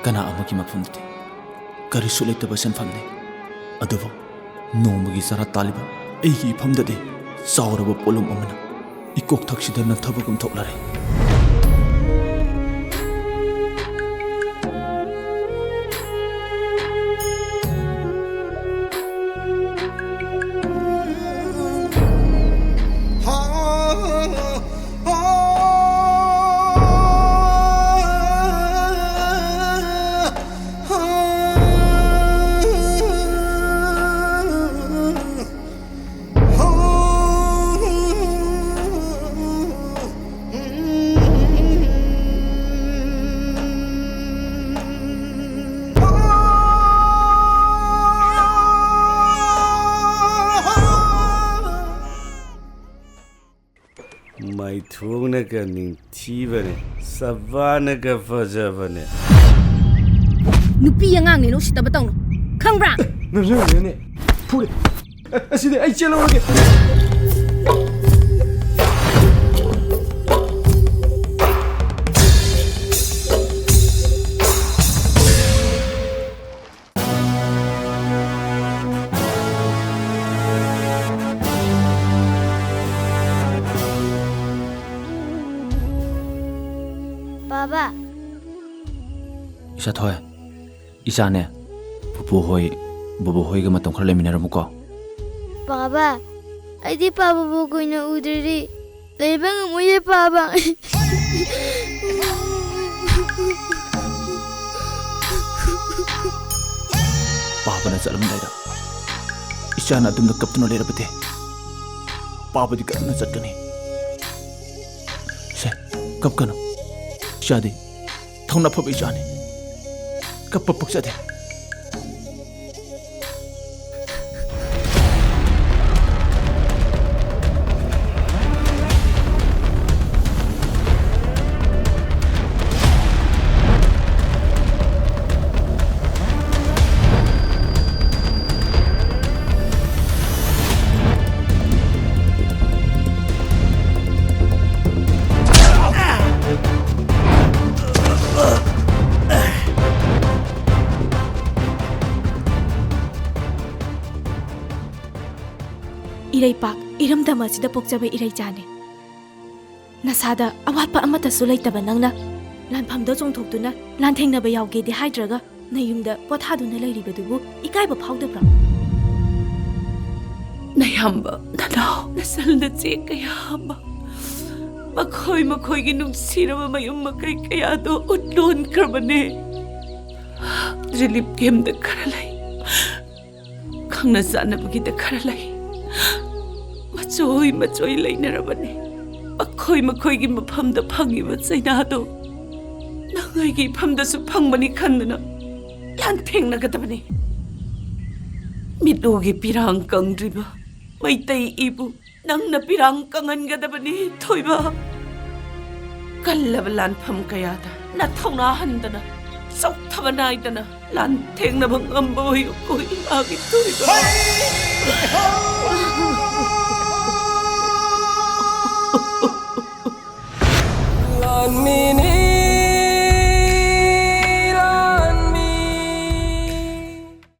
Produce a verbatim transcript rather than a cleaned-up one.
ꯀꯅꯥ ꯑꯃꯒꯤ ꯃꯐꯝꯗꯗꯤ ꯀꯔꯤꯁꯨ ꯂꯩꯇꯕ ꯁꯤꯟꯐꯝꯅꯤ꯫ ꯑꯗꯨꯕꯨ ꯅꯣꯡꯃꯒꯤ ꯆꯔꯥ ꯇꯥꯜꯂꯤꯕ ꯑꯩꯒꯤ ꯏꯐꯝꯗꯗꯤ ꯆꯥꯎꯔꯕ ꯄꯣꯠꯂꯨꯝ ꯑꯃꯅ ꯏꯀꯣꯛꯊꯛꯁꯤꯗ ꯅꯟꯊꯕꯒꯨꯝ ꯊꯣꯛꯂꯔꯦ꯫ ꯃꯥꯏꯊꯣꯡꯅꯒ ꯅꯤꯡꯊꯤꯕꯅꯦ, ꯁꯕꯥꯅꯒ ꯐꯖꯕꯅꯦ꯫ ꯅꯨꯄꯤ ꯑꯉꯥꯡꯅꯦꯅ ꯎꯁꯤꯠꯇꯕ ꯇꯧꯅꯨ, ꯈꯪꯕ꯭ꯔꯥ? ꯅꯝꯖꯔꯨꯔꯦꯅꯦ꯫ ꯐꯨꯔꯦ꯫ ꯑ-, ꯑꯁꯤꯗꯤ ꯑꯩ ꯆꯦꯜꯍꯧꯔꯒꯦ꯫ ꯕꯥꯕꯥ꯫ ꯏꯁꯥꯊꯣꯏ, ꯏꯆꯥꯅꯦ꯫ ꯄꯨꯄꯨ ꯍꯣꯏ, ꯕꯨꯕꯣꯛ ꯍꯣꯏꯒ ꯃꯇꯝ ꯈꯔ ꯂꯩꯃꯤꯟꯅꯔꯝꯃꯨꯀꯣ꯫ ꯕꯥꯕꯥ, ꯑꯩꯗꯤ ꯄꯥꯕꯕꯨ ꯀꯨꯏꯅ ꯎꯗ꯭ꯔꯗꯤ ꯂꯩꯕ ꯉꯝꯃꯣꯏꯌꯦ ꯄꯥꯕ꯫ ꯄꯥꯕꯅ ꯆꯠꯂꯝꯗꯥꯏꯗ ꯏꯆꯥꯅ ꯑꯗꯨꯝꯅ ꯀꯞꯇꯨꯅ ꯂꯩꯔꯕꯗꯤ ꯄꯥꯕꯗꯤ ꯀꯔꯝꯅ ꯆꯠꯀꯅꯤ? ꯁꯦ, ꯀꯞꯀꯅꯨ꯫ ꯏꯆꯥꯗꯤ ꯊꯧꯅꯥ ꯐꯕ ꯏꯆꯥꯅꯤ꯫ ꯀꯞꯄ ꯄꯛꯆꯗꯦ꯫ ꯏꯔꯩꯄꯥꯛ ꯏꯔꯝꯗꯝ ꯑꯁꯤꯗ ꯄꯣꯛꯆꯕ ꯏꯔꯩꯆꯥꯅꯦ꯫ ꯅꯁꯥꯗ ꯑꯋꯥꯠꯄ ꯑꯃꯠꯇꯁꯨ ꯂꯩꯇꯕ ꯅꯪꯅ ꯂꯥꯟꯐꯝꯗ ꯆꯣꯡꯊꯣꯛꯇꯨꯅ ꯂꯥꯟꯊꯦꯡꯅꯕ ꯌꯥꯎꯒꯦꯗꯤ ꯍꯥꯏꯗ꯭ꯔꯒ, ꯅꯌꯨꯝꯗ ꯄꯣꯊꯥꯗꯨꯅ ꯂꯩꯔꯤꯕꯗꯨꯕꯨ ꯏꯀꯥꯏꯕ ꯐꯥꯎꯗꯕ꯭ꯔꯣ? ꯅꯌꯥꯝꯕ, ꯅꯅꯥꯎ, ꯅꯆꯜ ꯅꯆꯦ ꯀꯌꯥ ꯑꯃ ꯃꯈꯣꯏ ꯃꯈꯣꯏꯒꯤ ꯅꯨꯡꯁꯤꯔꯕ ꯃꯌꯨꯝ ꯃꯀꯩ ꯀꯌꯥꯗꯣ ꯎꯠꯂꯣꯟꯈ꯭ꯔꯕꯅꯦ꯫ ꯔꯤꯂꯤꯐ ꯀꯦꯝꯞꯇ ꯈꯔ ꯂꯩ, ꯈꯪꯅ ꯆꯥꯟꯅꯕꯒꯤꯗ ꯈꯔ ꯂꯩ, ꯃꯆꯣꯏ ꯃꯆꯣꯏ ꯂꯩꯅꯔꯕꯅꯤ꯫ ꯃꯈꯣꯏ ꯃꯈꯣꯏꯒꯤ ꯃꯐꯝꯗ ꯐꯪꯉꯤꯕ ꯆꯩꯅꯥꯗꯣ ꯅꯪ ꯑꯩꯒꯤ ꯏꯐꯝꯗꯁꯨ ꯐꯪꯕꯅꯤ ꯈꯟꯗꯅ ꯂꯥꯟꯊꯦꯡꯅꯒꯗꯕꯅꯤ꯫ ꯃꯤꯠꯂꯨꯒꯤ ꯄꯤꯔꯥꯡ ꯀꯪꯗ꯭ꯔꯤꯕ ꯃꯩꯇꯩ ꯏꯕꯨ ꯅꯪꯅ ꯄꯤꯔꯥꯡ ꯀꯪꯍꯟꯒꯗꯕꯅꯤ, ꯊꯣꯏꯕ꯫ ꯀꯜꯂꯕ ꯂꯥꯟꯐꯝ ꯀꯌꯥꯗ ꯅꯊꯧꯅꯥ ꯍꯟꯗꯅ, ꯆꯣꯛꯊꯕ ꯅꯥꯏꯗꯅ ꯂꯥꯟꯊꯦꯡꯅꯕ ꯉꯝꯕ ꯑꯣꯏꯌꯨꯀꯣ, ꯏꯃꯥꯒꯤ ꯊꯣꯏꯕ꯫